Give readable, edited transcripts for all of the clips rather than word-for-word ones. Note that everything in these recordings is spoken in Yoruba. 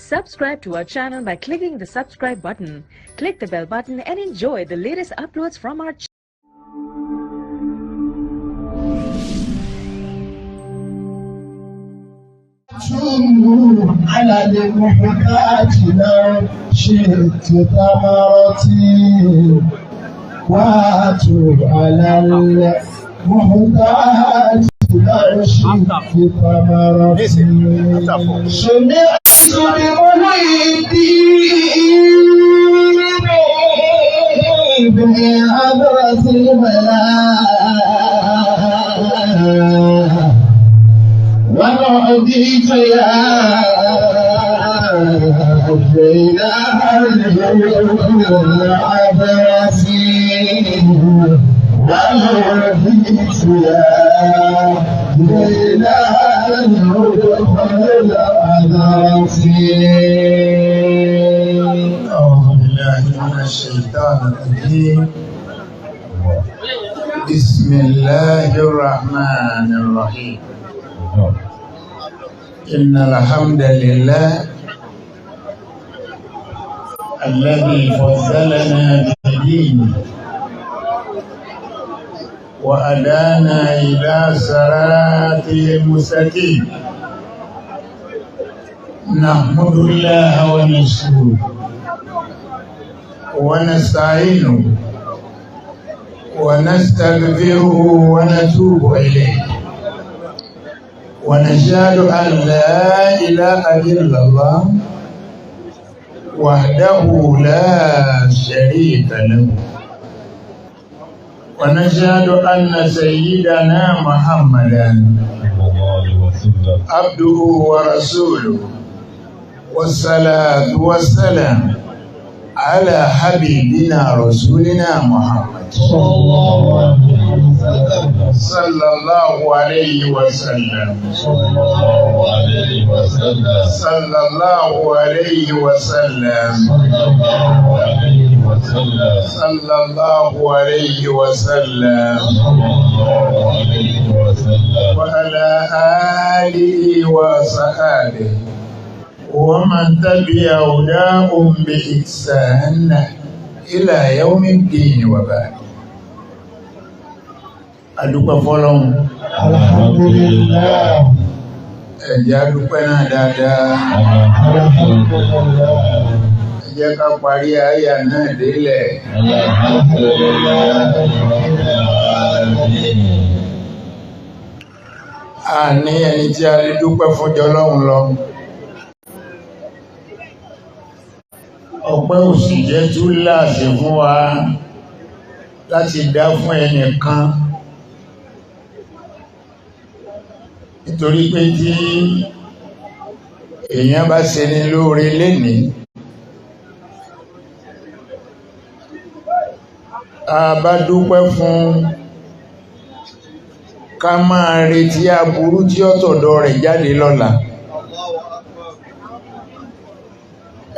Subscribe to our channel by clicking the subscribe button. Click the bell button and enjoy the latest uploads from our channel. على المحتاج لو شئت ثمرتي واتوا على المحتاج لو شئت ثمرتي سمعت بمحي الدين بعبرة البلاء ونعديت يا جيلان العباسي ونعديت يا جيلان العباسي. أعوذ بالله من الشيطان الرجيم. بسم الله الرحمن الرحيم. إن الحمد لله الذي فضلنا بدينه وأدانا إلى صراطه المستقيم، نحمد الله ونشكره ونستعينه ونستغفره ونتوب إليه، ونشهد أن لا إله إلا الله وحده لا شريك له، ونشهد أن سيدنا محمدا عبده ورسوله، والصلاة والسلام على حبيبنا رسولنا محمد صلى الله عليه وسلم. صلى الله عليه وسلم. صلى الله عليه وسلم. صلى الله عليه وسلم. صلى الله عليه وسلم. صلى الله عليه وسلم. صلى الله عليه وسلم. وعلى آله وصحبه ومن تبع هداهم بإحسان إلى يوم الدين، وبعد، adúpẹ́ fọ́lọ́hun. Alhamdulillah. Ẹ jẹ́ a dúpẹ́ náà dáadáa. Alhamdulillah. Ẹ jẹ́ ká parí àyà náà délẹ̀. Alhamdulillah. A ní ẹni tí a lè dúpẹ́ fún jọlọ́hun lọ. Ọpẹ́ ò sì jẹ́ túláàsì fún wa láti dá fún ẹnìkan, nítorí pé tí èèyàn bá ṣe ni lóore lénìí, a bá dúpẹ́ fún, ká máa retí aburú tí ó tọ̀dọ̀ rẹ̀ jáde lọ́la.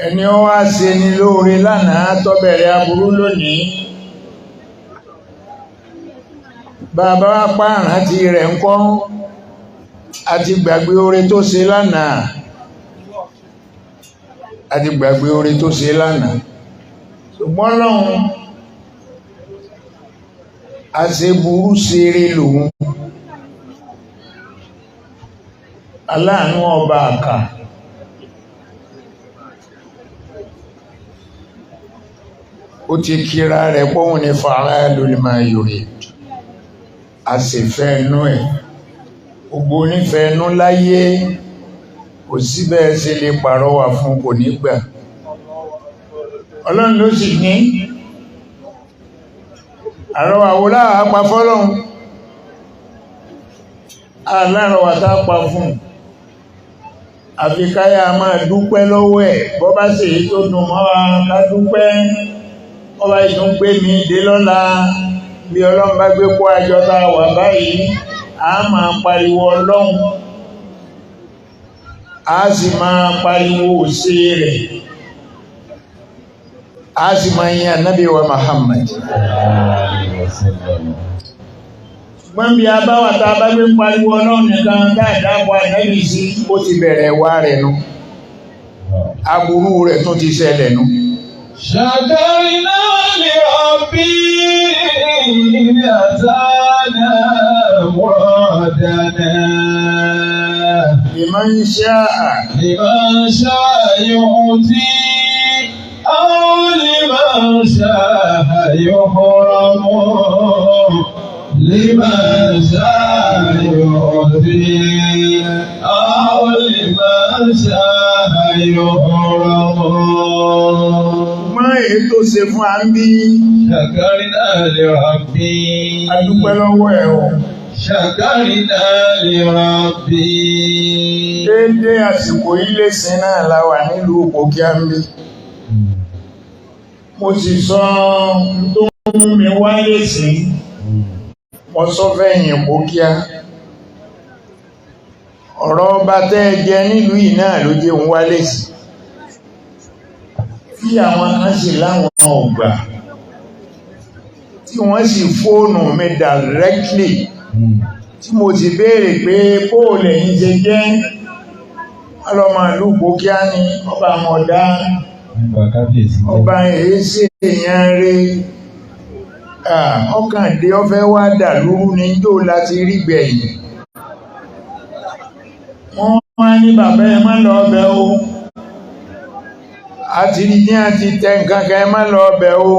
Ẹni ó wá ṣe ni lóore lánàá tó bẹ̀rẹ̀ aburú lónìí, bàbá wa pààrán ti rẹ̀ ń kọ́ àti gbàgbé oore tó ṣe lánàá, àti gbàgbé oore tó ṣe lánàá. Ṣùgbọ́n lọ́hun àṣeburú ṣeré lòun, aláàánú ọba àkà. Ó ti kíra rẹ̀ pọ́hùn ní fara lórí máa yòrè àṣẹfẹ́ inú ẹ̀. Gbogbo onífẹ́ inú láyé, kò sí bẹ́ẹ̀ ṣe lè pàrọwà fún, kò ní gbà. Ọlọ́run ló sì ní àrọwà wo láàá pa fọ́lọ́run, alárọwà tá pa fún, àfi káyà máa dúpẹ́ lọ́wọ́ ẹ̀. Bọ́ bá sì èyí tó dùn mọ́ wa, ká dúpẹ́. Ọba ìtún gbé mi dé lọ́la, bí Ọlọ́run bá gbé kó àjọ tá a wà báyìí, a máa pariwo Ọlọ́run, a sì máa pariwo òṣè rẹ̀, a sì máa yin Ànábì wa Muhammad. Ṣùgbọ́n bí a bá wà tá a bá gbé ń pariwo Ọlọ́run nìkan, dáadáa bọ́ Ànábì sí, ó ti bẹ̀rẹ̀ wá rẹ̀ nu. Aburú rẹ̀ tún ti ṣẹlẹ̀ nù. شكرنا لربي إذ أتانا مرادنا. Liman sha'a. لمن شاء يعطي أو لمن شاء يحرم، لمن شاء يعطي أو لمن شاء يحرم. Mọ́ èyí tó ṣe fún a ń bí. شكرنا لربي. Adúpẹ́ lọ́wọ́ ẹ̀ o. شكرنا لربي. Déédé àsìkò ilé sin náà la wà nílùú Òpókíà ń bí. Mo sì sọ ohun tó mú mi wálé sí, mo sọ fẹ́yìn Òpókíà. Ọ̀rọ̀ ọba tẹ́ ẹ jẹ nílùú yìí náà ló jẹ́ òun wálé sí. Tí àwọn kan sì láwọn ọgbà tí wọ́n sì fóònù mi directly, tí mo ti béèrè pé bóòlù ẹ̀yin ṣe jẹ́, ọlọ́mọ ìlú Òpókíà ní ọba mọ̀dá, ọba èéṣe èèyàn rẹ̀ ọkàn dé ọfẹ́ wá dà lúrú ní jò láti rí gbẹ̀yìn. Wọ́n wá ní bàbá ẹ má lọ ọbẹ̀ o, àti rí ní àti tẹ nǹkan kan, ẹ má lọ ọbẹ̀ o.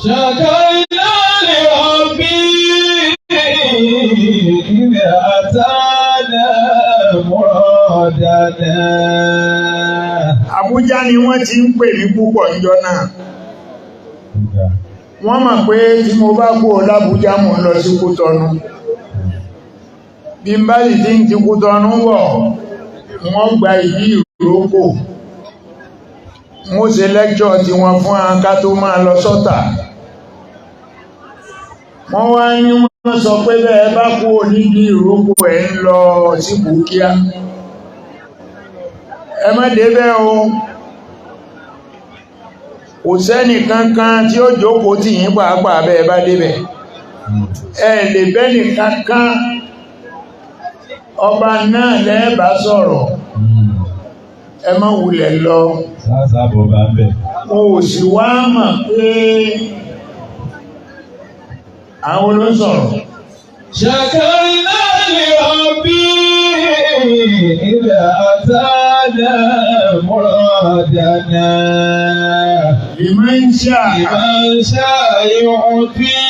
شكرنا لربي إذ أتانا مرادنا. Àbújá ni wọ́n ti ń pè mí púpọ̀ níjọ́ náà. Wọ́n mọ̀ pé tí mo bá kú l'Ábújá, mò ń lọ sí Kútọ́nù. Bí n bá sì ti ń ti Kútọ́nù wọ̀, wọ́n gba ìdí ìrókò, wọ́n ṣe lẹ́kṣọ̀ tí wọ́n fún aká tó máa lọ sọ́tà. Wọ́n wá ní wọ́n sọ pé bẹ́ẹ̀ bá kú nídìí ìrókò, ẹ̀ ń lọ sí Bùkíá, ẹ má débẹ̀ o, kò sẹ́nì kankan tí ó jókòó tì yín pàápàá bẹ́ẹ̀ bá débẹ̀, ẹ lè bẹ́nì kankan, ọba náà lẹ́ẹ̀bá sọ̀rọ̀, ẹ má wulẹ̀ lọ. Sáàsà bọ̀ bá ń bẹ̀. Mo ò sì wá mọ̀ pé àwọn olóńsọ̀rọ̀. شكرنا لربي إذا أتانا مرادنا. Liman sha'a. لمن شاء يعطي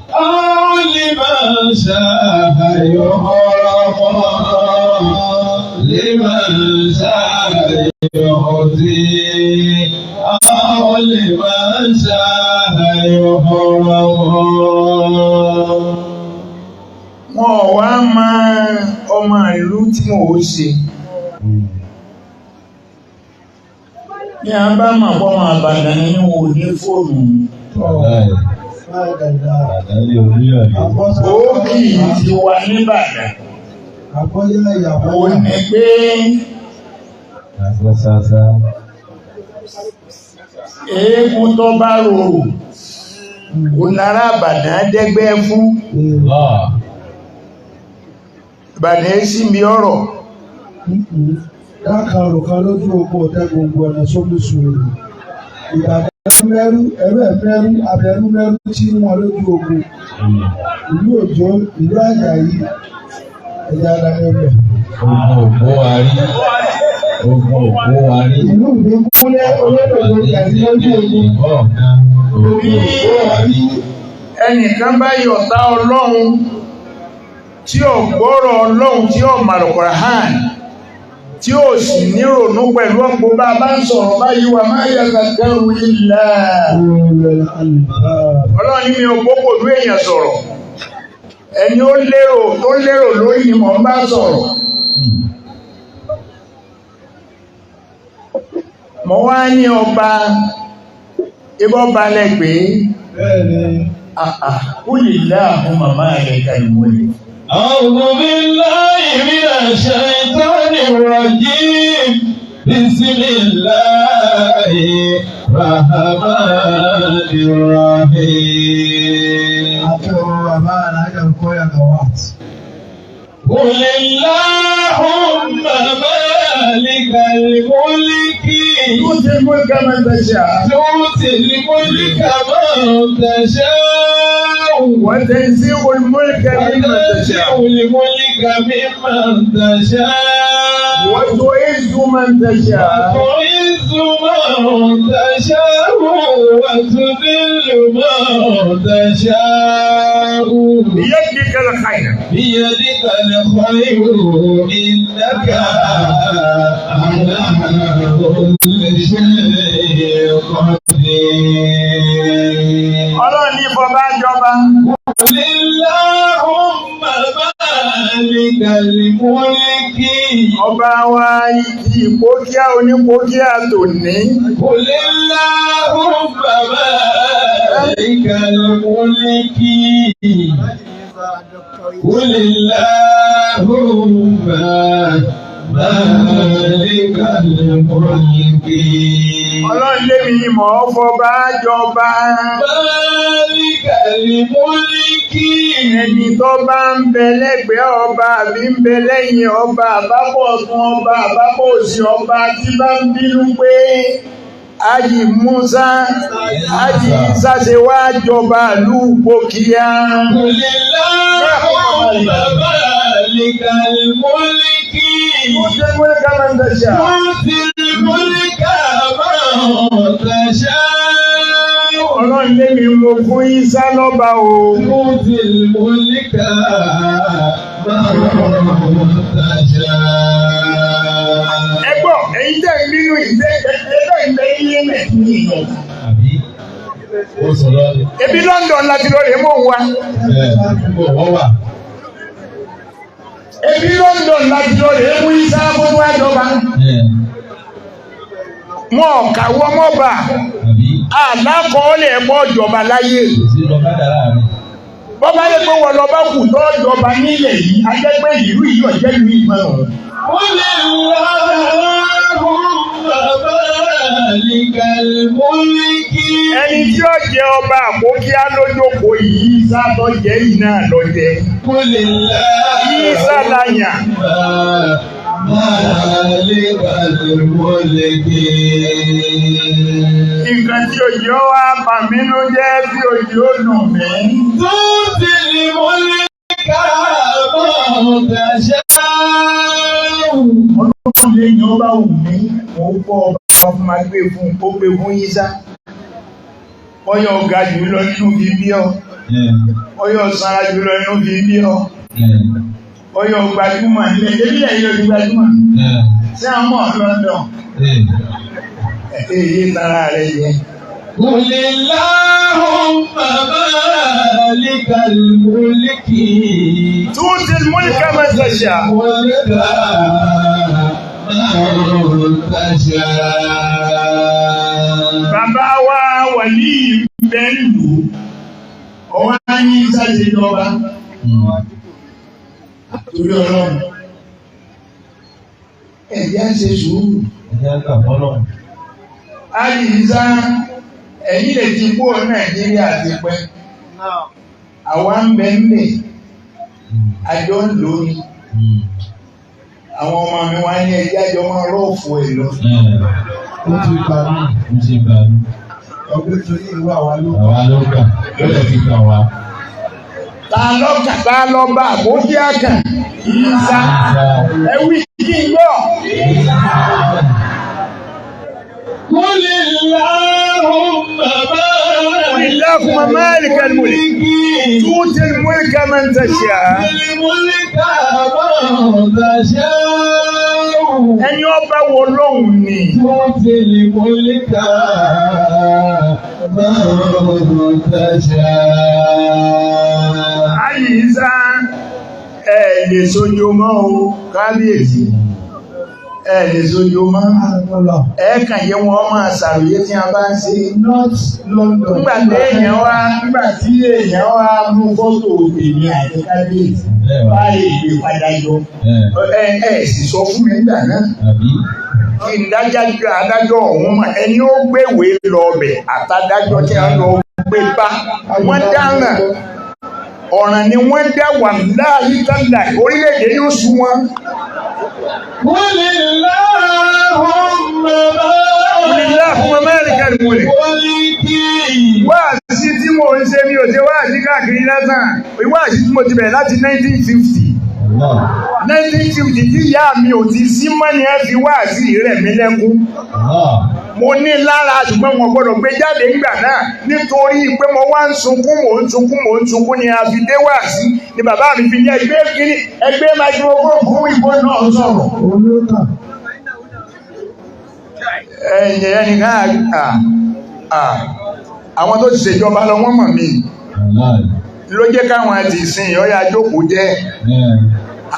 أو لمن شاء يحرم، لمن شاء يعطي أو لمن شاء يحرم. Wọn ò wá mọ ọmọ ìlú tí mo ò ṣe. Ní a bá mọ̀ pọ́ máa bàdàn ní wò ní fóònù. Òókì ti wà nìbàdàn. Ó ní pé eégún tó bá rorò kò lára Ìbàdàn dẹ́gbẹ́ fún Ìbàdàn sí mi ọ̀rọ̀. Dákàrò kan lójú ogun ọ̀tẹ́ gbogbo ọ̀nà sómi sùúrù. Ìbàdàn mẹ́rú, ẹ̀rú ẹ̀ mẹ́rú, abẹ́rú mẹ́rú tí wọn lójú ogun. Ìlú Òjó, ìlú Àjàyí, ẹ̀jẹ̀ ara ẹ̀bẹ̀. Ogun òkú wa rí. Ogun òkú wa rí. Ìlú Ìgbínkúnlé olódòdó kẹ̀sí lójú ogun. Ogun òkú wa rí. Ẹnìkan bá yọ̀tá Ọlọ́run tí ò gbọ́rọ̀ Ọlọ́run, tí ò màlùkọ̀rán, tí ó sì nírònú pẹ̀lú ọ̀pọ̀ bá bá ń sọ̀rọ̀ báyìí, wà máa yẹ kàkẹ́rù ilẹ̀ Ọlọ́run ní mi ò gbókò lú èèyàn sọ̀rọ̀, ẹni ó lérò tó lérò lórí ni mò ń bá sọ̀rọ̀. Mo wá ní ọba ibọ́ balẹ̀ pé kúlìlá àwọn màmá rẹ̀ kàìmọ̀lẹ̀. أعوذ بالله من الشيطان الرجيم، بسم الله الرحمن الرحيم. Àtọ̀rọ̀ bàbá Alájà Kọ́yà Gawat. قل اللهم مالك الملك تؤتي الملك من تشاء تؤتي الملك من تشاء وتنزع الملك ممن وتنزع تشاء الملك ممن تشاء وتعز من تشاء وتعز من تشاء وتذل من تشاء بيدك الخير بيدك الخير إنك على كل شيء قدير. Ọlọ́run ní fọba jọba. قل اللهم مالك الملك Ọba wa ti ìpókíá onípókíá tòní. قل اللهم مالك الملك قل اللهم مالك الملك Ọlọ́run lémi ni mọ̀ ọ́ fọba jọba. مالك الملك Ẹni tó bá ń bẹ lẹ́gbẹ̀ẹ́ ọba àbí ń bẹ lẹ́yìn ọba àbábọ̀ ọ̀tún ọba àbábọ̀ òsì ọba tí bá ń bínú pé Ájì Musa Ájì Isa ṣe wá jọba ìlú Ìpókíá. قل اللهم مالك الملك تؤتي الملك من تشاء. تؤتي الملك من تشاء Ọlọ́run lémi mo fún Isa lọ́ba o. تؤتي الملك من تشاء. Ẹ gbọ́, ẹ̀yin tẹ̀ ń bínú ìfẹ́ ẹgbẹ́ ìfẹ́ ilé mẹ̀ ní ìlọ. Àbí ó sọ̀rọ̀ ni. Ebi London láti lọ rèé mò ń wá. Ẹ wọ́n wà. Ebi London láti lọ rèé mú Isa fún wá jọba. Wọn ò kàwọ́ mọ́ba Àbí àlákọọ́lẹ̀ ẹ̀kọ́ ìjọba láyé. kò sí lọ kádàrá rẹ̀. Bọ́bá yẹ pé wọ́n lọ bá kù tó jọba nílẹ̀ yìí, ajẹ́pẹ́ ìlú yìí ọ̀jẹ́ ìlú ìmọ̀ ọ̀hún. قل اللهم مالك الملك Ẹni tí ó jẹ ọba àpókíá lójókòó yìí, Isa tó jẹ yìí náà lọ jẹ. قل Isa láyà. اللهم مالك الملك Nǹkan tí òjò wá bà mí ló jẹ́ tí òjò dùn mí. تؤتي الملك من تشاء. Ọlọ́run lẹ́yìn ọba wù mí, mò ń bọ́ ọba fún máa gbé fún ó gbé fún Isa. Ọyọ́ ga jù lọ nínú bíbí ọ. Ọyọ́ sanra jù lọ nínú bíbí ọ. Ọyọ́ gbajúmọ̀ nílẹ̀, ebi lẹ́yìn ló ti gbajúmọ̀. Ṣé a mọ̀ London? Èyí tara rẹ̀ jẹ. قل اللهم مالك الملك تؤتي الملك من تشاء. ملك من تشاء. Bàbá wa wàlí bẹ́ ń lò ó, ọwá ní ìsáṣejọba torí Ọlọ́run. Ẹ̀jẹ̀ ń ṣe sùúrù. Ẹ̀jẹ̀ ń kà fọ́lọ́. Àyíṣà ẹ̀yìn lè ti kúrò Nàìjíríà ti pẹ́. Àwa ń bẹ ń bẹ̀, àjọ ń lò ní. Àwọn ọmọ mi wá ní ẹjẹ́ àjọ máa rọ́ọ̀fù ẹ̀ lọ. Ó ti gbà mí. Ó ti gbà mí. Ọgbẹ́ torí ìwà wa ló Àwa ló gbà. Ó lè fi kàn wá. Ta lọ́kà ta lọ́ba àbókí àkàn Ìsá ẹ wí kí n gbọ́. قل اللهم قل اللهم مالك الملك تؤتي الملك من تشاء. الملك من تشاء. Ẹni ọba wo lóhùn ni. تؤتي الملك من تشاء. Àyíṣà ẹ lè sojo mọ́ o kábíyèsí ẹ lè sojo mọ́. lọ. Ẹ kàn yẹ wọn máa ṣàròyé tí a bá ń ṣe. North London. Nígbà tí èèyàn wá nígbà tí èèyàn wá mú fọ́tò èmi àti kábíyèsí báyìí ìgbè padà yọ. Ẹ ẹ sì sọ fún mi nígbà náà. Àbí? Kí n dájá adájọ́ ọ̀hún mọ̀ ẹni ó gbéwèé lọ ọbẹ̀ àtàdájọ́ tí a lọ gbé bá wọ́n dáràn. Ọ̀ràn ni wọ́n dá wà láàyè tàǹdà orílẹ̀-èdè yóò sú wọn. قل اللهم Qulillahumma malikal mulk. ملكي Wáàsí tí mo ń ṣe mi ò ṣe wáàsí káàkiri lásán. Wáàsí tí mo ti bẹ̀rẹ̀ láti 1950. 1950 tí ìyá mi ò ti sí mọ́ ni ẹ fi wáàsí rẹ̀ mí lẹ́kún. Mo ní lára ṣùgbọ́n wọn gbọ́dọ̀ gbé jáde nígbà náà nítorí pé mo wá ń sunkún mò ń sunkún mò ń sunkún ni a fi dé wáàsí ni bàbá mi fi ní ẹgbẹ́ kiri ẹgbẹ́ microphone fún ìbò náà sọ̀rọ̀. Òun ló kàn. Ẹ̀yìn ẹnìkan àwọn tó ti ṣèjọba lọ wọ́n mọ̀ mí ló jẹ́ káwọn àti ìsìn ọ̀yà jókòó jẹ́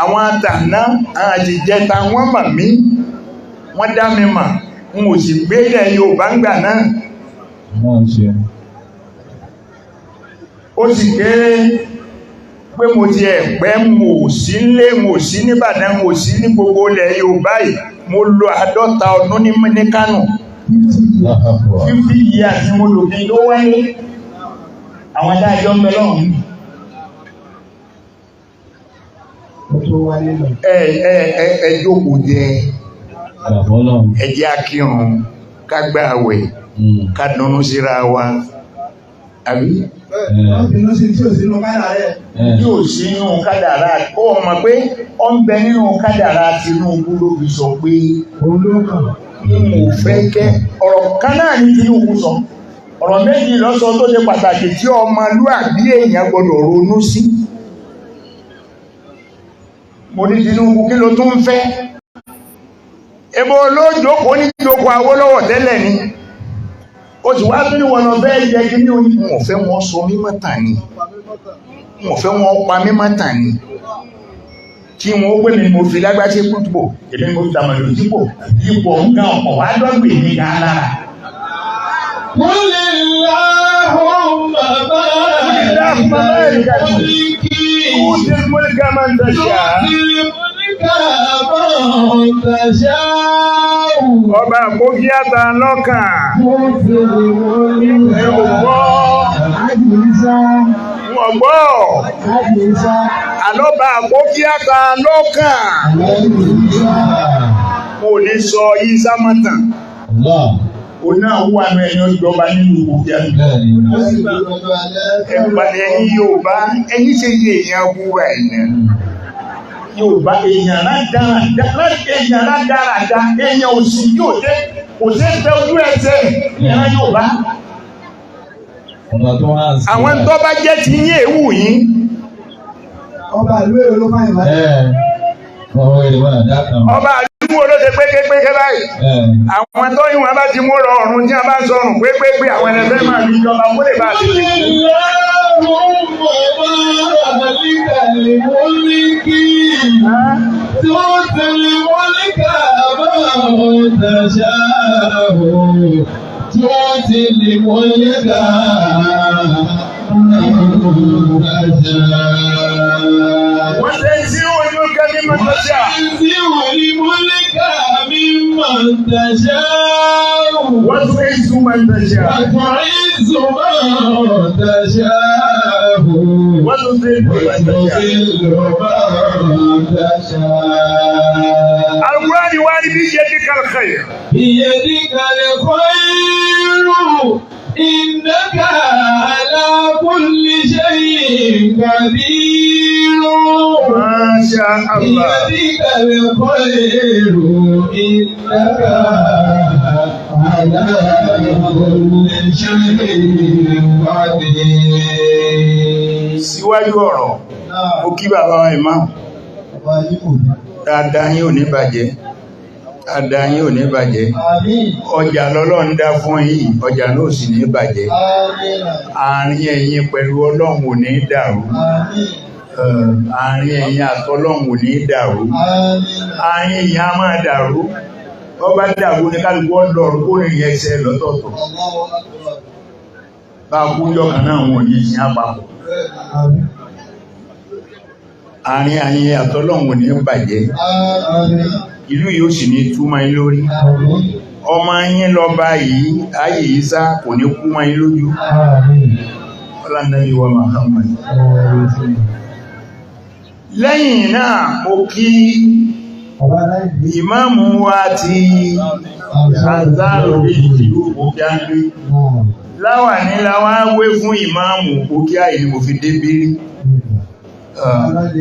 àwọn àtàná àti ìjẹta wọ́n mọ̀ mí, wọ́n dá mi mọ̀, n ò sì gbé ilẹ̀ Yorùbá ń gbà náà. Ó sì kéré pé mo ti ẹ̀pẹ́, mo sí lé, mo sí nìbàdàn, mo sí ní gbogbo ilẹ̀ Yorùbá yìí. Mo lo 50 ọdún ní Kánò. 50 years. 50 years ni mo lò kí n tó wáyé. Àwọn adájọ́ ń bẹ lọ́hùn. Ó tó wáyé lọ. Ẹ ẹ ẹ ẹ jókòó jẹ, ẹ jẹ́ akírun, ká gbààwẹ̀, ká dunnú síra wa, àbí? Wọ́n bínú sí tí ò sínú káyà rẹ̀. Yóò sí inú kádàrá, ó mọ̀ pé ó ń bẹ nínú kádàrá Tinubu ló fi sọ pé Òun ló kàn. n ò fẹ́ kẹ́ ọ̀rọ̀ kan náà ní Tinubu sọ. Ọ̀rọ̀ méjì ló sọ tó ṣe pàtàkì tí ọmọlúàbí èèyàn gbọdọ̀ ronú sí. Mo ní Tinubu, kí ló tún ń fẹ́? Ebo olójókòó ní jókòó Awólọ́wọ̀ tẹ́lẹ̀ ni, ó sì wá tún ní wọn lọ fẹ́ jẹ́ kí ní oní. Wọn ò fẹ́ wọn sọ mímọ́ tà ní, wọn ò fẹ́ wọn pa mímọ́ tà ní, kí wọn ó gbé mi, mo fi lágbáṣe kútùbò, èmi mo fi tàmàlù dípò ipò nǹkan ọ̀pọ̀ wá dọ́gbè mi gan lára. قل اللهم اللهم مالك مالك الملك تؤتي الملك من تشاء. تؤتي الملك من تشاء. Ọba àpókí àtà lọ́kàn. تؤتي الملك Ẹ ò gbọ́. Ájì Ìsá. Wọ́n gbọ́. Ájì Ìsá. Àlọ́ba àpókí àtà lọ́kàn. Ájì Ìsá. Mo ní sọ Ìsá mọ́tàn. Òun náà wà ní ẹni ọjọba nínú ìwòkí àná. Ó sì bí ọjọ́ alẹ́. Ẹ̀pà ẹ̀yin Yorùbá, ẹ̀yin ṣe yé èèyàn wúwa ẹ̀yàn. Yorùbá èèyàn rádaràda, èèyàn rádaràda, èèyàn òsì yóò dé, kò sí tẹ ojú ẹsẹ̀ ìran Yorùbá. Àwọn tó bá jẹ́ ti yín èwù yín. Ọba ìlú èrò ló fàyè báyìí. Ọba àdúgbò ló ṣe péképéké báyìí. Àwọn tó yín wọn bá ti mú lọ ọ̀run tí a bá ń sọrùn pépépé, àwọn ẹlẹ́fẹ́ máa fi jọba kó lè bá a ti قل ṣe. اللهم مالك الملك تؤتي الملك من تشاء تؤتي الملك من تشاء. Wọ́n ṣe ń sí ojú kẹ́mí mọ́tọ́ṣà. وتنزع الملك ممن تشاء. Wọ́n tún ń sún mọ́tọ́ṣà. وتعز من تشاء. Wọ́n tún ṣe ń sún mọ́tọ́ṣà. وتذل من تشاء. Al-Qur'ani wá ní bí yẹ kíkà lẹ́yìn. بيدك الخير إنك على كل شيء قدير. Masha Allah. بيدك الخير إنك على كل شيء قدير. Síwájú ọ̀rọ̀, Náà, mo kí bàbá wa imam. ọba yìí kò ní. Dáadáa yín ò ní bàjẹ́. Dáadáa yín ò ní bàjẹ́. Àmín. Ọjà lọ́lọ́run dá fún yín, ọjà náà sì ní bàjẹ́. Àmín. Àárín ẹ̀yin pẹ̀lú Ọlọ́run ò ní dàrú. Àmín. Àárín ẹ̀yin àtọlọ́run ò ní dàrú. Àmín. Àárín ẹ̀yin á máa dàrú. Wọ́n bá dàrú ní kálukú ọlọ́run kó rìn ẹsẹ̀ lọ́tọ̀ọ̀tọ̀. Allahu Akbar. Bá a kú jọ kan náà, wọn ò ní sin àpapọ̀. Àmín. Àárín ẹ̀yin àtọlọ́run ò ní bàjẹ́. Àmín. Ìlú yìí ó sì ní túmọ̀ yín lórí. Àmín. Ọmọ yín lọ́ba yìí, ayé yìí sá kò ní kú mọ́ yín lójú. Àmín. Ọlá Nàbí wa Muhammad. Lẹ́yìn náà mo kí ìmáàmù wa ti Ansarudeen ìlú Òkè-Àgbé. Láwà ní láwá wé fún ìmáàmù Òkè àìní mo fi dé bírí.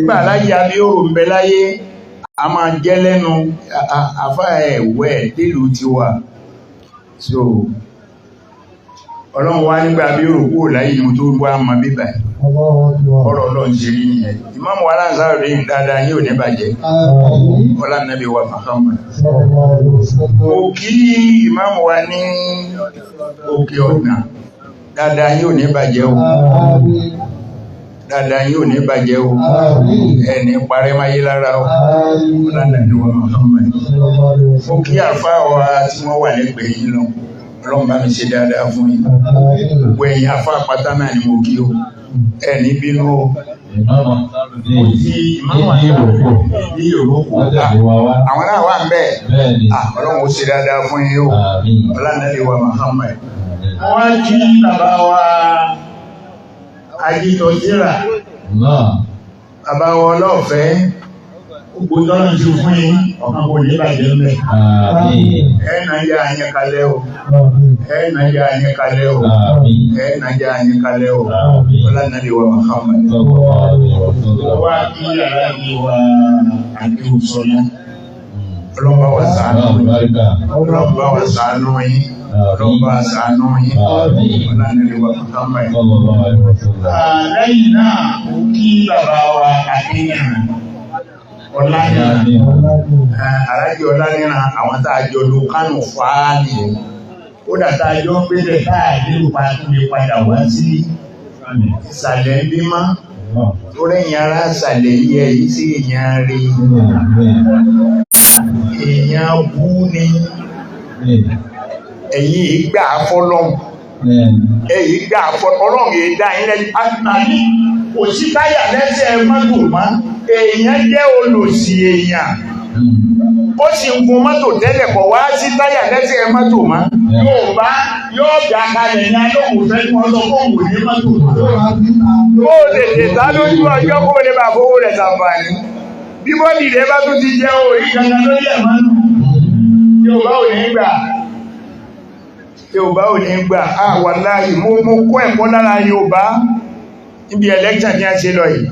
Gbà láyé abíòrò ń bẹ láyé, a máa jẹ́ lẹ́nu àfá ẹ̀wẹ́ délùú ti wà. So, Ọlọ́run wá nígbà abíòrò kúrò láyé ni mo tó wá mọ bíbà. Ọ̀rọ̀ Ọlọ́run ṣe rí nìyẹn. Ìmáàmù wa Ansarudeen dáadáa yóò ní bàjẹ́. Ọlá Nàbí wa Muhammad. Mo kí ìmáàmù wa ní Òkè Ọ̀nà dáadáa yóò ní bàjẹ́ o. Dáadáa yóò ní bàjẹ́ o. Ẹni parẹ́ máyé lára o. Ọlá Nàbí wa Muhammad. Mo kí àfáà wa tí wọ́n wà lẹ́gbẹ̀ẹ́ yìí lọ. Ọlọ́run bá mi ṣe dáadáa fún yín. Gbogbo ẹ̀yin àfáà pátá náà ni mo kí o. Ẹni bínú o. Mo kí ìmáàmù ní Ìrókò. Àwọn náà wà ń bẹ̀. Ọlọ́run ó ṣe dáadáa fún yín o. Ọlá Nàbí wa Muhammad. Wọ́n kí bàbá wa Ajítọ̀síra, bàbá wa ọlọ́ọ̀fẹ́, gbogbo tọ́lọ̀ ti fún yín, ọ̀kan kò ní bàjẹ́ mẹ́. Ẹ̀nà yà yín kalẹ̀ o, ẹ̀nà yà yín kalẹ̀ o, ẹ̀nà yà yín kalẹ̀ o, Ọlá Nàbí wa Muhammad. Wá kí yàrá yìí wá Adéhùsọ́lá, Ọlọ́run bá wa ṣàánú yín, Ọlọ́run bá wa ṣàánú yín. Ọlọ́run bá ṣàánú yín, Ọlá Nàbí wa Muhammad. Lẹ́yìn náà, mo kí bàbá wa Adéníran, Ọláníran, Aláàjì Ọláníran, àwọn tá a jọ lo Kánò fáá nìyẹn. Ó dà tá a jọ ń gbé bẹ̀ tá a lérò pa tún lè padà wá sí ìsàlẹ̀ ń bímọ. Tó rẹ̀yìn ará ìsàlẹ̀ yẹ yìí sí èèyàn rí. Èèyàn bú ni. Ẹ̀yin ìgbà fọ́lọ́hun. Ẹ̀yin ìgbà fọ́lọ́hun èyí dá yín lẹ́yìn. Àní kò sí táyà lẹ́sẹ̀ mọ́tò mọ́. Èèyàn jẹ́ olòṣì èèyàn. Ó sì ń gun mọ́tò tẹ́lẹ̀ kọ̀ wá sí táyà lẹ́sẹ̀ mọ́tò mọ́. Yóò bá yóò gbà kalẹ̀ ní alóhùn fẹ́ kí wọ́n sọ fún òun ní mọ́tò. Ó tètè sá lójú ọjọ́ kó lè bá fowó rẹ̀ ṣàǹfààní. Bí bọ́dì rẹ̀ bá tún ti jẹ́ òrí kankan lórí ẹ̀ mọ́nù. Yorùbá ò ní gbà. Yorùbá ò ní gbà. À wàláhì mo kọ́ ẹ̀kọ́ lára Yorùbá níbi election tí a ṣe lọ yìí.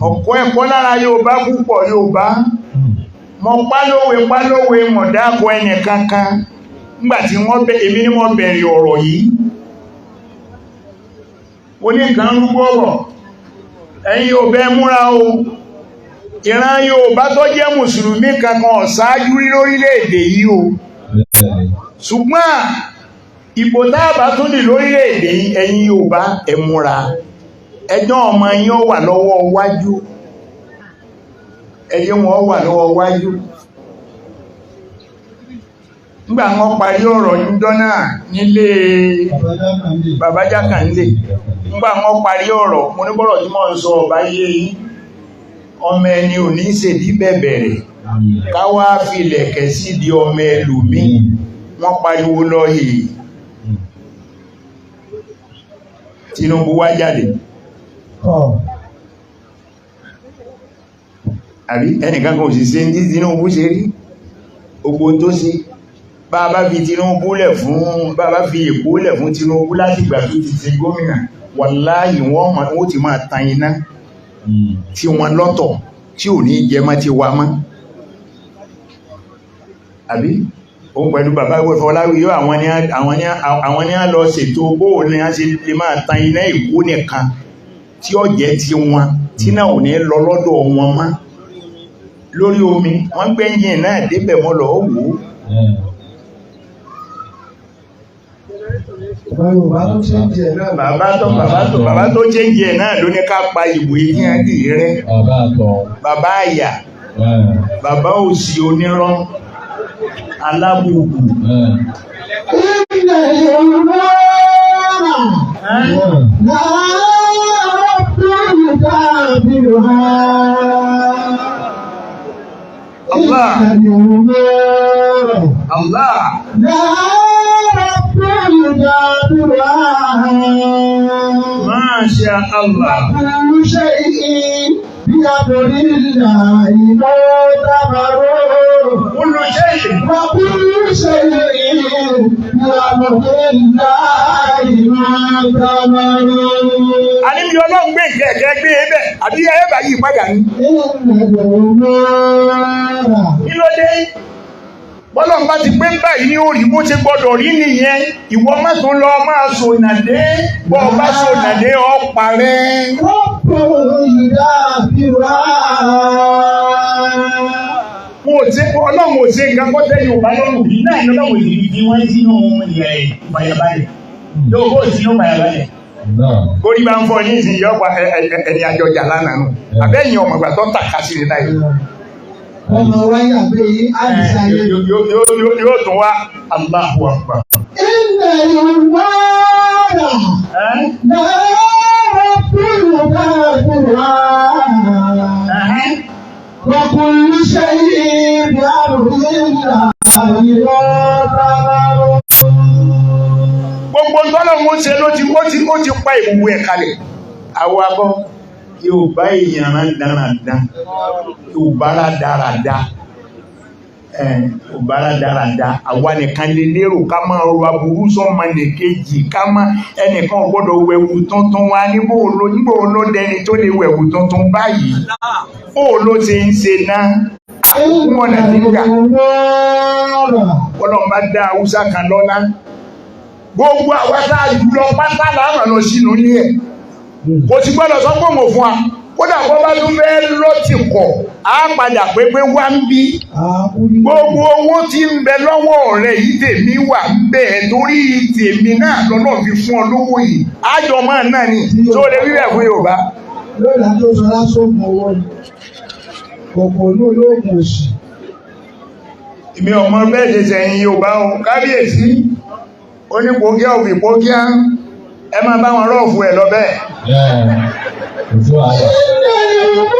Ọ̀kọ́ ẹ̀kọ́ lára Yorùbá púpọ̀ Yorùbá. Mo pálówe mọ̀ dákọ ẹnì kankan. Nígbàtí wọ́n bẹ̀ èmi ni mo bẹ̀rẹ̀ ọ̀rọ̀ yìí. Ó ní nǹkan rúgbọ́ ọ̀rọ̀. Ẹ̀yin yóò bẹ́ múra o. Ìran Yorùbá tó jẹ́ Mùsùlùmí kankan ọ̀sáájú rí lórílẹ̀-èdè yìí o. Ṣùgbọ́n ìbò táàbà tún dì lórílẹ̀-èdè yìí, ẹ̀yin Yorùbá ẹ múra. Ẹjọ́ ọmọ yín ó wà lọ́wọ́ wájú. Ẹjẹ́ wọn wà lọ́wọ́ wájú. Nígbà wọ́n parí ọ̀rọ̀ níjọ́ náà nílé Bàbá Jákàndé. Nígbà wọ́n parí ọ̀rọ̀, mo ní bọ́rọ̀ tí mò ń sọ ọ̀bá yé yín. Ọmọ ẹni ò ní ṣèdí bẹ̀bẹ̀rẹ̀. Ká wá filẹ̀kẹ̀ sídìí ọmọ ẹlòmíì. Wọ́n pariwo lọ hèè. Tinubu wá jáde. Àbí ẹnìkan kan ò sì ṣe ní Tinubu ṣe rí. Gbogbo tó ṣe. Bá bá fi Tinubu lẹ̀ fún, bá bá fi Èkó lẹ̀ fún Tinubu láti ìgbà tó ti ṣe gómìnà, wàláhì wọ́n ti máa tan iná tí wọ́n lọ́tọ̀ tí ò ní jẹ mọ́ ti wa mọ́. Àbí òun pẹ̀lú bàbá Fọláwíyọ àwọn ní á lọ ṣètò bóò ní á ṣe lè máa tan iná Èkó nìkan tí ó jẹ́ ti wọn tí náà ò ní lọ lọ́dọ̀ wọn mọ́. Lórí omi wọ́n gbé ẹ́ńjìn náà débẹ̀ mọ́ lọ wò ó. Bàbá tó chéńjì ẹ̀ náà ló ní ká pa ìwé ní àdì rẹ̀. Bàbá àyà, bàbá òsì onírọ́, alábùkù. Ilẹ̀ Yorùbá náà bí dábìlì ha. Allah. Ilẹ̀ Yorùbá Allah. náà bí dábìlì ha. Máa. Masha Allah. كل شيء بأمر الله معتبر. Kullu shay'in. وكل شيء بأمر الله معتبر. Àní mi Ọlọ́run gbé kẹ̀kẹ́ gbé e bẹ̀, àbí ẹ bá yí padà ní. إن الأمور Kí ló dé? Bọ́lọ́run bá ti pé báyìí ní orí bó ṣe gbọ́dọ̀ rí nìyẹn. Ìwọ má tún lọ máa sònàdé. Bọ́ ọ bá sònàdé ọ parẹ́. رب يدافع. Mo ò ṣe Ọlọ́run ò ṣe nǹkan kọ́ tẹ́ Yorùbá lọ́rùn yìí náà ní Ọlọ́run yìí fi wọ́n sínú ilẹ̀ ìfàyàbalẹ̀. Yóò bó sínú ìfàyàbalẹ̀. Náà. Kórí bá ń fọ ní ìsìn yọ pa ẹni àjọjà lánàá nù. Àbẹ́yìn ọmọ ìgbà tó tàka sí ní báyìí. Ọmọ wáyà pé àdìsá yẹn. Yóò tún wá Allahu Akbar. Ilẹ̀ ìwárà Ẹ́ náà kúrò káàkiri. ẹ̀hẹ́n. وكل شيء بأمر الله يعتبر. Gbogbo tọ́lọ́run ó ṣe ló ti ó ti ó ti pa ìwú ẹ̀ kalẹ̀. Àwọn akọ́ yóò bá èèyàn rán dáradá, yóò bá rádaràda, ẹ̀ yóò bá rádaràda. Àwa nìkan lè lérò ká máa ro aburú sọ́mọ nìkejì ká má ẹnìkan ò gbọ́dọ̀ wẹ̀wù tuntun wa níbo ló níbo ló dẹni tó lè wẹ̀wù tuntun báyìí. Bó ló ti ń ṣe náà? Àkókò ọ̀nà tí ń gbà. Ọlọ́run bá dá Haúsá kan lọ́lá. Gbogbo àwa tá a jù lọ pátá láàmà lọ sínú ilé ẹ̀. Kò sì gbọ́dọ̀ sọ pé òun ò fún wa. Kódà bó bá tún fẹ́ lọ́tì kọ̀, á padà pé pé wá ń bí. Gbogbo owó tí ń bẹ lọ́wọ́ rẹ̀ yìí tèmi wà ń bẹ̀ torí tèmi náà lọ́nà fi fún ọ lówó yìí. Ájọ máa náà ni tó lè wíwẹ̀ fún Yorùbá. Lóòlà tó sọ lásògùn owó ni. Kòkò ní olóògùn òsì. Èmi ọmọ bẹ́ẹ̀ ṣe sẹ́yìn Yorùbá o, kábíyèsí, onípòkíá òfìpókíá, ẹ máa bá wọn rọ́ọ̀fù ẹ̀ lọ bẹ́ẹ̀. Yeah. Kò sí wàhálà.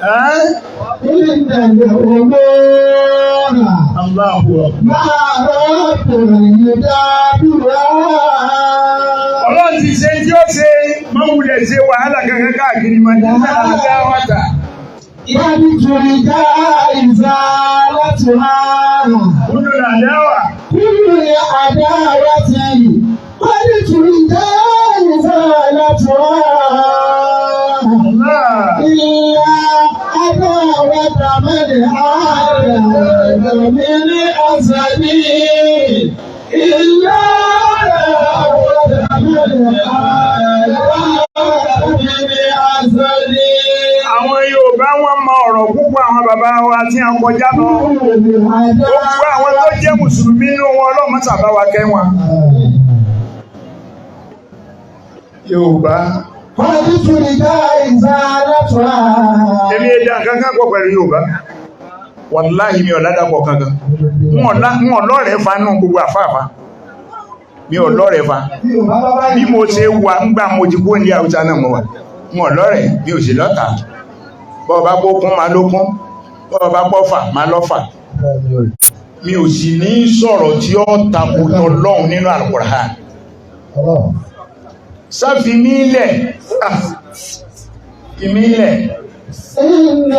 Ẹ́ Allahu Ọlọ́run ti ṣe tí ó ṣe máa wulẹ̀ ṣe wàhálà kankan káàkiri máa ní àdá wàtà. Kúndùn àdáwà. كل عداوة قد ترجى إزالتها Allah. إلا عداوة من عاد من أزلي إلا عداوة من عاد من أزلي. Àwọn Yorùbá wọ́n mọ ọ̀rọ̀ púpọ̀ àwọn bàbá wa tí a kọjá lọ. Gbogbo àwọn tó jẹ́ Mùsùlùmí nínú wọn Ọlọ́run ṣàbá wa kẹ́ wọn. Yorùbá. قد ترجى إزالتها. Èmi ẹja kankan pọ̀ pẹ̀lú Yorùbá. Wàláhì mi ò ládàpọ̀ kankan. N ò lọ́rẹ̀ẹ́ fa nù gbogbo àfáàfá. Mi ò lọ́rẹ̀ẹ́ fa. Bí mo ṣe wà ń gbà mo ti kó ní Haúsá náà mo wà. N ò lọ́rẹ̀ẹ́, mi ò sì lọ́tà. Bọ́ bá pókún máa lókún, bọ́ bá pọ́fà máa lọ́fà. Mi ò sì ní sọ̀rọ̀ tí ó tako tọlọ́hun nínú Al-Qur'an. Sáfi mílẹ̀, ìmílẹ̀. إن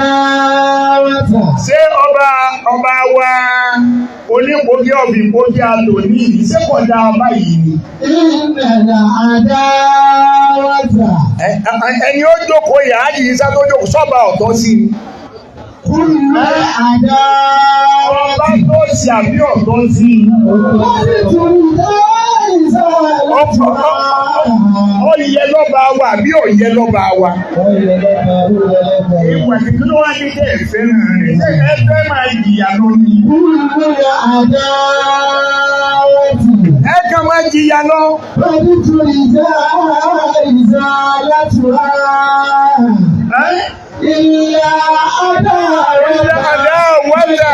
العداوة Ṣé ọba ọba wa onípòkí ọ̀bìpòkí àtò ní ìṣẹ́kọ̀dá ọba yìí ni? إن العداوة Ẹni ó jókòó ìyá yìí sá tó jókòó sọ́ba ọ̀tọ̀ sí ni. كل Ọba عداوة tó ṣe àbí ọ̀tọ̀ sí ni. قد ترجى إزالتها. Ó yẹ lọ́ba wa àbí ò yẹ lọ́ba wa. Ìwà tí kí ló wá ní kẹ́ ẹ̀ fẹ́ràn rẹ̀? Ṣé ẹ fẹ́ máa jìyà lọ ni? كل عداوة Ẹ kàn máa jìyà lọ. قد ترجى إزالتها. Ẹ́ إلا عداوة Ilé àdá wàdà.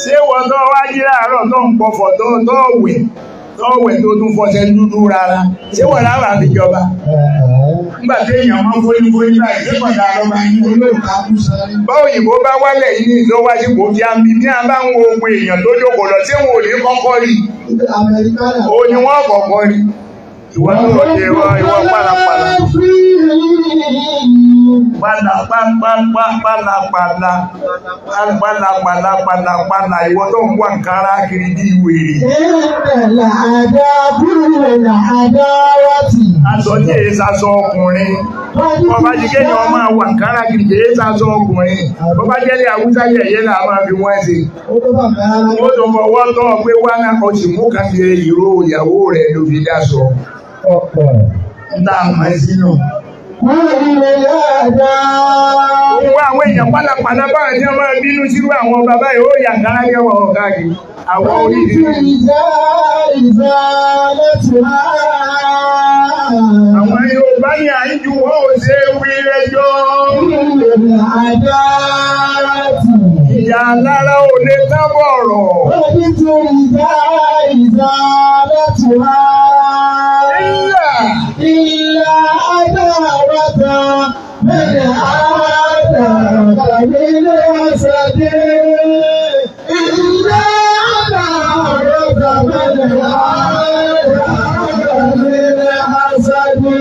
Ṣé wọ́n tó wá jí láàárọ̀ tó ń pọ̀fọ̀ tó tó wẹ̀ tó wẹ̀ tó tún fọṣẹ dúdú rárá? Ṣé wọ́n láwà fi jọba? Nígbà tí èèyàn máa ń fóyún fóyún báyìí, ṣé kọ̀dà ló máa ń yí? Olóòkà kú sáré. Bá òyìnbó bá wálẹ̀ yìí ní ìlọ́wájú kò fi àmì ní a bá ń wo ogun èèyàn tó jókòó lọ tí wọn ò ní kọ́kọ́ rí. Amẹ́ríkánà. Ó ní wọ́n kọ́kọ́ rí. Ìwọ tó lọ ṣe ìwọ ìwọ pálapàla. Pálapàla pálapàla pálapàla ìwọ tó ń wá nǹkan ara kiri bí wèrè. Aṣọ tí èyí sasọ ọkùnrin. Bọ́bá ti kéèyàn máa wà nǹkan ara kiri kì í sasọ ọkùnrin. Bọ́bá jẹ́lé Haúsá yẹ̀yẹ́ là máa fi wọ́n ṣe. Ó tó bá nǹkan rárá. Ó tó fọwọ́ tọ́ ọ pé wá náà o sì mú kan ṣe ìró ìyàwó rẹ̀ ló fi dáṣọ. Ọ̀pọ̀. Ń dá àmọ́ sínú. Òun wá àwọn èèyàn pálapàla báwọn tí wọ́n máa bínú sírú àwọn bàbá yìí ó yà kára ní ọwọ́ káàkiri. Àwọn oríṣiríṣi. Àwọn Yorùbá ní à ń ju wọ́n ò ṣe é wí lẹ́jọ́. Ìyá alára ò lè tábọ̀ ọ̀rọ̀. Ìyá Ìlà àdáwàtà mẹ́rin àdàbà nílé ọ̀sẹ̀dé. Ìlà àdáwàtà mẹ́rin àdàbà nílé ọ̀sẹ̀dé.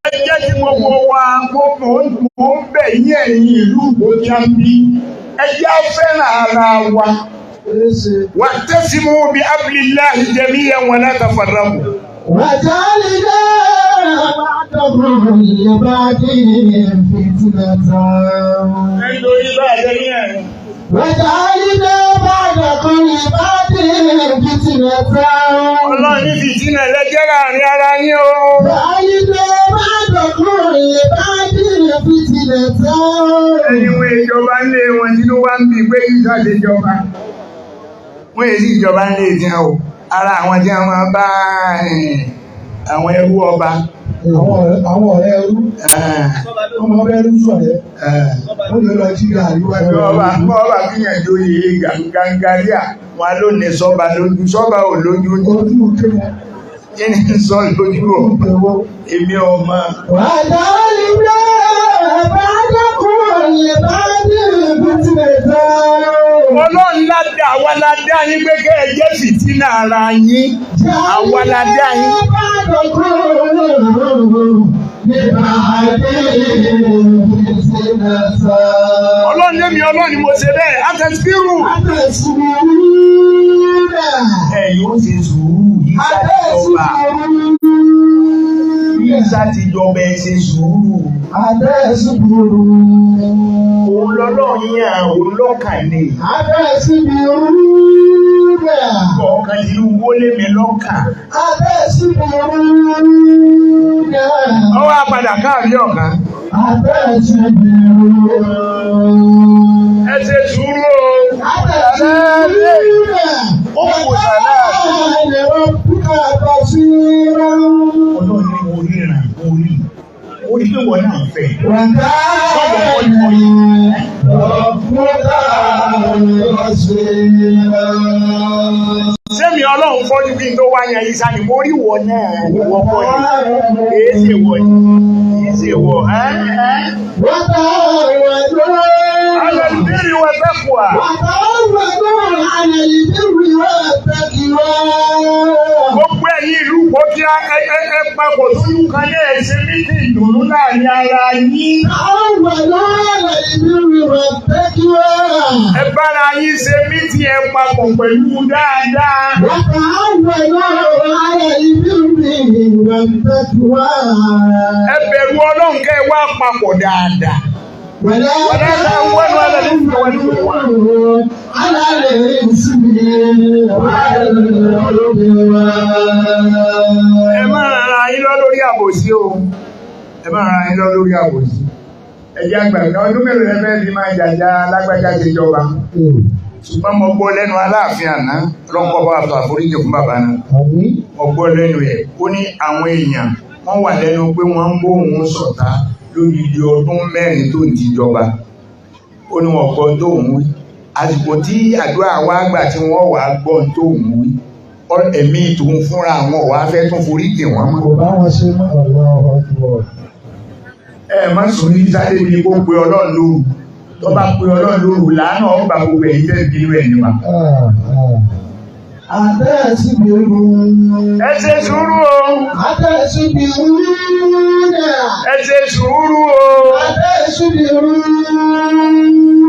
Ẹ jẹ́ kí gbogbo wa mo mò ń bẹ̀ yín ẹ̀yin ìlú Ìgbòkíámbí. Ẹ jẹ́ á fẹ́ràn ara wa. Wa'tasimu bi hablillahi jami'an wa la tafarraqu. وجعلنا بعضهم لبعض فتنة. Nítorí bá a ṣe ní ẹ̀rín. وجعلنا بعضكم لبعض فتنة. Ọlọ́run ní fìtínà lẹ́jẹ́ láàrin ara yín o. وجعلنا بعضكم لبعض فتنة. Ẹni wọn ìjọba ń lé wọn tí ló wá ń bí pé yíṣà ṣe jọba. Wọ́n èyí sí ìjọba ń lé ìdíyàn o. Ara àwọn tí wọ́n máa bá àwọn ẹrú ọba. Àwọn ọ̀rẹ́ ẹrú, ọmọ ọbẹ̀ ẹrú sọ̀rẹ́, ó lè lọ jí gàrí wá. Ọba ọba fìyàn joyè gàǹgàríà wọn ló ní sọ́ba lójú sọ́ba ò lójú ní. Ojú kéwòn, Kí ni sọ lójú o? kéwòn. Èmi ọmọ. وجعلنا بعضكم لبعض فتنة. Ọlọ́run ládàá àwa la dá yín pé kẹ́ ẹ jẹ́ fìtínà ara yín. Àwa la dá yín. Ọlọ́run lémi Ọlọ́run ni mo ṣe bẹ́ẹ̀. Àtẹ̀síkírù. Ẹ̀yin ó ṣe sùúrù yìí ṣàtìjọba. Yìí ṣàtìjọba ẹ ṣe sùúrù. Òun lọ́lọ́run yàn òun lọ́kàn ni. Ọ̀kan ti wọlé mi lọ́kàn. Ó wá padà káàrí ọ̀kan. Ẹ ṣe sùúrù o. Ọlọ́run ní mo ríran, mo rí. Mo rí pé wọ́n náà fẹ́. Sẹ́mi Ọlọ́run fọ́jú kí n tó wá yan Isa ni mo rí wọ náà ìwọ kọ́ ni. Kìí ṣe wọ ni. Kìí ṣe wọ. Alẹ́lúbírì wọ sẹ́kùà. Gbogbo ẹ̀yin ìlú kò kí ẹ papọ̀ sójú kan ní ẹ̀ṣẹ̀ méjì ìdùnnú láàrin ara yín. Ẹ bára yín ṣe mítì ẹ papọ̀ pẹ̀lú dáadáa. Ẹ bẹ̀rù Ọlọ́run kẹ́ ẹ wá papọ̀ dáadáa. ولا تعاونوا على الإثم والعدوان. على الإثم والعدوان. Ẹ má ra yín lọ lórí àbòsí o. Ẹ má ra yín lọ lórí àbòsí. Ẹ jẹ́ àgbà ọdún mélòó lẹ fẹ́ fi máa jàjà lágbájá ṣe jọba. Ṣùgbọ́n mo gbọ́ lẹ́nu Aláàfin àná, ọlọ́pọ̀ bá wà àforíjì fún bàbá náà. Àmín. Mo gbọ́ lẹ́nu ẹ̀, ó ní àwọn èèyàn wọ́n wà lẹ́nu pé wọ́n ń bóun ṣọ̀tá lórí iye ọdún mẹ́rin tó ń ti jọba. Ó ní wọn gbọ́ tóun wí. Àsìkò tí àdúrà wa gbà tí wọ́n wà gbọ́ tó ń wí, ẹ̀mí tòun fúnra àwọn wà fẹ́ tún forí jì wọ́n mọ́. Kò bá wọn ṣe mọ́. Allahu Akbar. Ẹ má sùn ní sáré ní kó pe Ọlọ́run lóru. Tó bá pe Ọlọ́run lóru làánà ọgbà gbogbo ẹ̀yìn tẹ́ bínú ẹ̀ níwà. Àtẹ̀síbìrú. Ẹ ṣe sùúrù o. Àtẹ̀síbìrú náà. Ẹ ṣe sùúrù o. Àtẹ̀síbìrú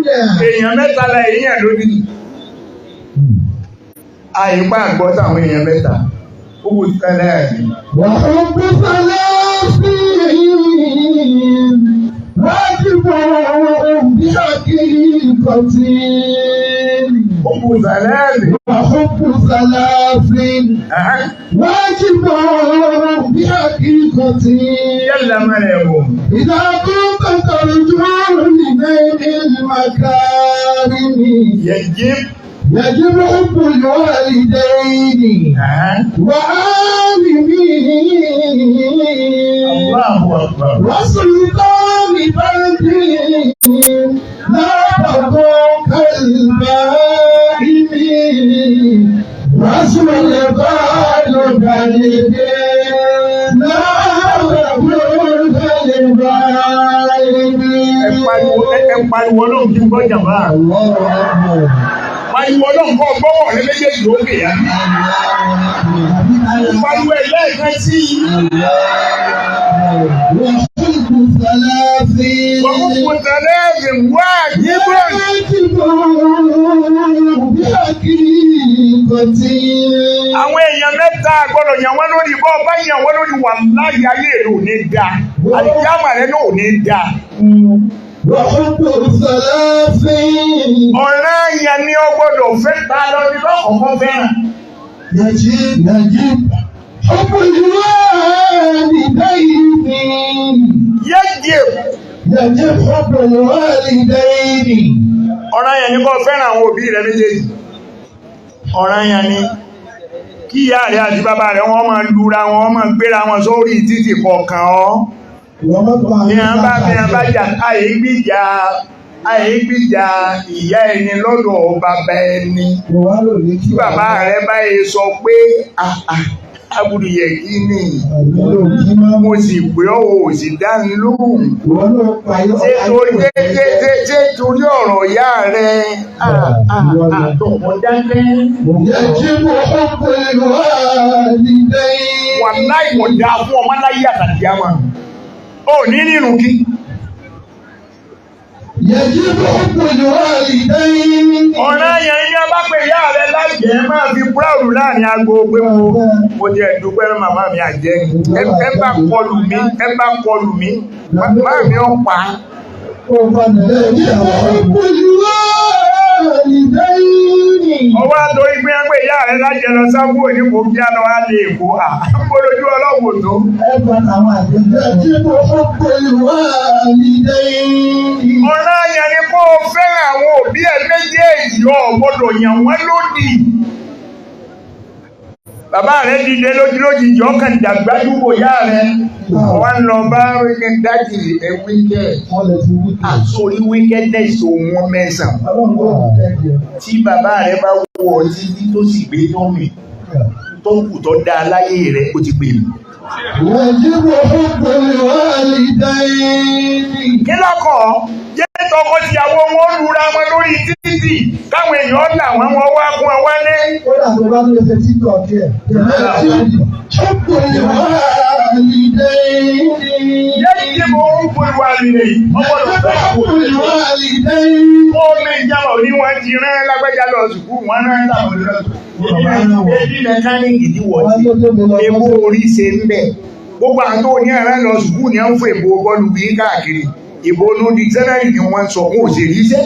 náà. Èèyàn mẹ́ta la èèyàn lónìí. Àyípa àgbọ́ táwọn èèyàn mẹ́ta. Ó kù tẹ́lẹ̀ ẹ̀mí. وحب ثلاثين واجب بحقيقة. Ó kù tẹ́lẹ̀ ẹ̀mí. وحب ثلاث واجب بحقيقة. Yálà mẹ́rẹ̀ wò. إذا كنت ترجو لنيل المكارم Yẹ̀jí. يجب حب الوالدين وعالمين Allahu Akbar. وسلطان فرد لا تكن كالبائم وسلطان فرد لا تكن كالبائم. Ẹ pariwo ẹ pariwo Ọlọ́run kí n gbọ́ jàmbá. الله أكبر. Pariwo Ọlọ́run kọ́ gbọ́wọ́ rẹ méjèèjì lókè yá. Pariwo ẹ̀ lẹ́ẹ̀kan sí i. وحب ثلاث Wọ́n kú tẹ̀lé ẹ̀sìn wá àjíbọ̀n. Àwọn èèyàn mẹ́ta gbọ́dọ̀ yàn wọ́n lórí bọ́ bá yàn wọ́n lórí wà láyé ayé rẹ̀ ò ní da. Àlìjáàmà rẹ̀ náà ò ní da. وحب ثلاث Ọ̀ràn yẹn ni ó gbọ́dọ̀ fẹ́ ta lọ ní lọ́kọ̀ọ́kọ́ fẹ́ràn. يجب حب الوالدين. Yẹ́jẹ̀ يجب حب الوالدين. ọ̀ràn yẹn ni kó fẹ́ràn àwọn òbí rẹ̀ méjèèjì. Ọ̀ràn yẹn ni kí ìyá rẹ̀ àti bàbá rẹ̀ wọ́n máa lura wọn, máa gbéra wọn sórí títì kọ̀ọ̀kan ọ́. Ní a bá bí a bá jà àyè gbìjà ìyá ẹni lọ́dọ̀ bàbá ẹni. Tí bàbá rẹ̀ báyìí sọ pé abudu yẹ kí ni mo sì pé ọ́ ò sì dá mi lóhùn. Ṣé torí ṣé torí ọ̀rọ̀ ìyá rẹ̀ àtọ̀mọ́ dákẹ́. يجب حب الوالدين. Wàláì kò dáa fún ọmọ láyé àtàdé àmà. Ó ní nínú kí. يجب حب الوالدين. Ọ̀ràn yẹn ní a bá pè ìyá rẹ̀ láìjẹ́ máa fi proud láàrin agbo pé mo jẹ́ ìdúpẹ́ màmá mi àjẹ́ ni. Ẹ bá kọlù mí, ẹ bá kọlù mí, màmá mi ò pa. يجب حب الوالدين. Ọwọ́ àtòrí pé wọ́n pè ìyá rẹ̀ lájẹ́ lọ sábò ní kò kí á lọ á lè kó à. Ń bolojú ọlọ́wọ́ tó. يجب حب الوالدين. Ọ̀ràn yẹn ni kó o fẹ́ràn àwọn òbí ẹ méjèèjì, o ò gbọ́dọ̀ yàn wọ́n lódì. Bàbá rẹ̀ dìde lójúlójijì ọkàn dàgbàdúgbò yá rẹ̀. Wọ́n lọ bá dájì ẹ wíkẹ́. Àsórí wickedness òun mẹ́sàn-án. Tí bàbá rẹ̀ bá wọ títí tó sì gbé tó mì tó kù tó dá láyé rẹ̀ ó ti pè mí. يجب حب الوالدين. Kí lọ́kọ̀ jẹ́ tọkọ-tìyàwó wọn lura wọn lórí títì káwọn èèyàn là wọ́n wọ́n wá kún ọ wálé. يجب حب الوالدين. Yẹ́nì mo ń bo ìwà rẹ̀ ọgbọ́dọ̀ يجب fẹ́ حب àwọn òbí. الوالدين. Ó ní ìjábọ̀ ní wọ́n ti rán lágbájá lọ sùkúù wọ́n rán láwọn lọ sùkúù. Ebi mẹkáníìkì ní wọ́n ti ewu orí ṣe ń bẹ̀. Gbogbo àwọn tó ní ẹ̀rán lọ sùkúù ní à ń fún ìbò bọ́ọ̀lù bí káàkiri. Ìbò onú dictionary ni wọ́n sọ fún òṣèré iṣẹ́.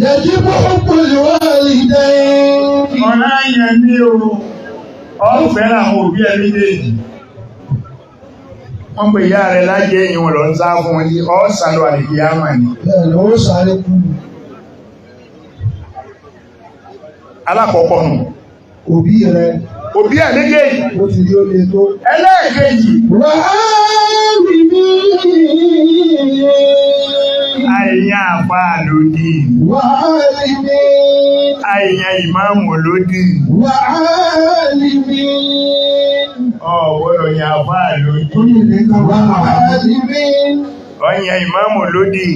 يجب حب الوالدين. Ọ̀rá yẹn ní o, ọ fẹ́ràn àwọn òbí ẹ méjèèjì. Wọ́n pè ìyá rẹ̀ lájẹ́ èyàn wọn lọ ń sá fún wọn ní ọ́ sálọ àlèkè àmà ni. Bẹ́ẹ̀ ló sáré kú. Alákọ̀ọ́kọ́ nù. Òbí rẹ̀ Òbí ẹ̀ méjèèjì. ó ti rí ó le tó. Ẹlẹ́ẹ̀kejì. Wàhálì mi. Àìyàn àfa lòdì. Wàhálì mi. Àìyàn ìmáàmù lódì. وعالمين. Ọ̀gbọ́dọ̀ yan àfáà lódì. Orí ilé kan wá àwọn وعالمين. Ọ̀yàn ìmáàmù lódì.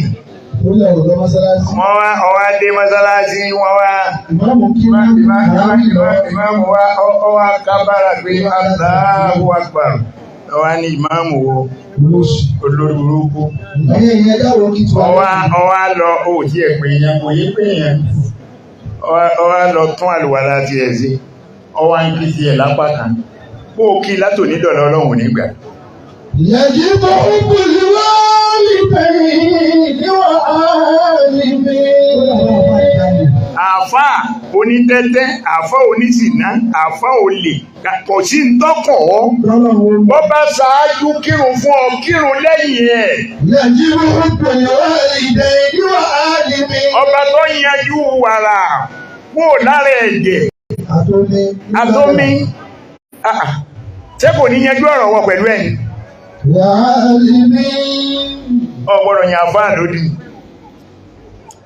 orí ọ̀rọ̀ mọ́sálásí. Wọ́n wá ọwá dé mọ́sálásí, wọ́n wá Ìmáàmù kí wọ́n ní lọ. ìmáàmù wá ọwá kábàrà pé Allahu Akbar. Ọwá ní ìmáàmù wo Olóṣì. olórí burúkú. Ẹ̀yin ẹ̀yẹ dáwọ́ kí tiwa. Ọwá lọ òjì ẹ̀ pé yẹn kò yí pé yẹn. Ọwá lọ tún àlùwàlá tiẹ̀ sí. Ọwá ń kí tiẹ̀ lápá kan. Bó o kí látòní dọ̀lọ́ Ọlọ́run nígbà. يجب حب الوالدين وعالمين. Àfà onítẹ́tẹ́, àfà onísìná, àfà olè, kò sí ń tọkọ̀ ọ́. Lọ́lọ́run ó mú. Bọ́ bá ṣáájú kírun fún ọ, kírun lẹ́yìn ẹ̀. يجب حب الوالدين وعالمين. Ọba tó yanjú wàrà kúrò lára ẹ̀jẹ̀ Àtómi. àtómi. Ah, ah. Ṣé kò ní yanjú ọ̀rọ̀ wọn pẹ̀lú ẹ̀yìn? وعالمين. Ọ gbọ́dọ̀ yan àfáà lódì.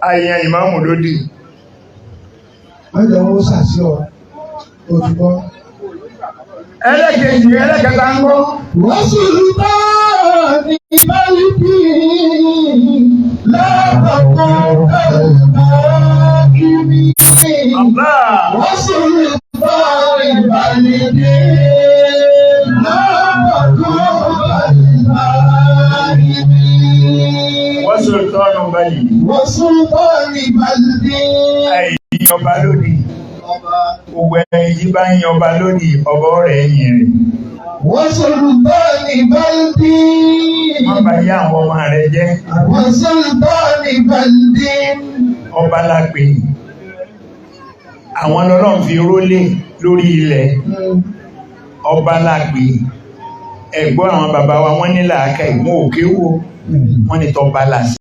Àìyàn ìmáàmù lódì. Mẹ́jọ wọn ṣàṣì ọ. Òtúbọ̀. Ẹlẹ́kejì, ẹlẹ́kẹta ń gbọ́. وسلطان ملكي لا تكن كالحاكم. Allah. وسلطان ملكي لا تكن كالحاكم. Wọ́n sọ tọ́nu báyìí. وسلطان ملكي. Àìyàn ọba lódì. Gbogbo ẹni tí bá ń yan ọba lódì, ọba ọ̀rẹ́ ẹ̀yìn rẹ̀. وسلطان بلدي. Má bà yá àwọn ọmọ rẹ̀ jẹ́. وسلطان بلدي. Ọba la pè é. Àwọn lọ́lọ́run fi rólé lórí ilẹ̀. Ọba la pè é. Ẹ̀gbọ́n àwọn bàbá wa wọ́n ní làákà ìmú òkè wò. Wọ́n ní tọba làṣẹ.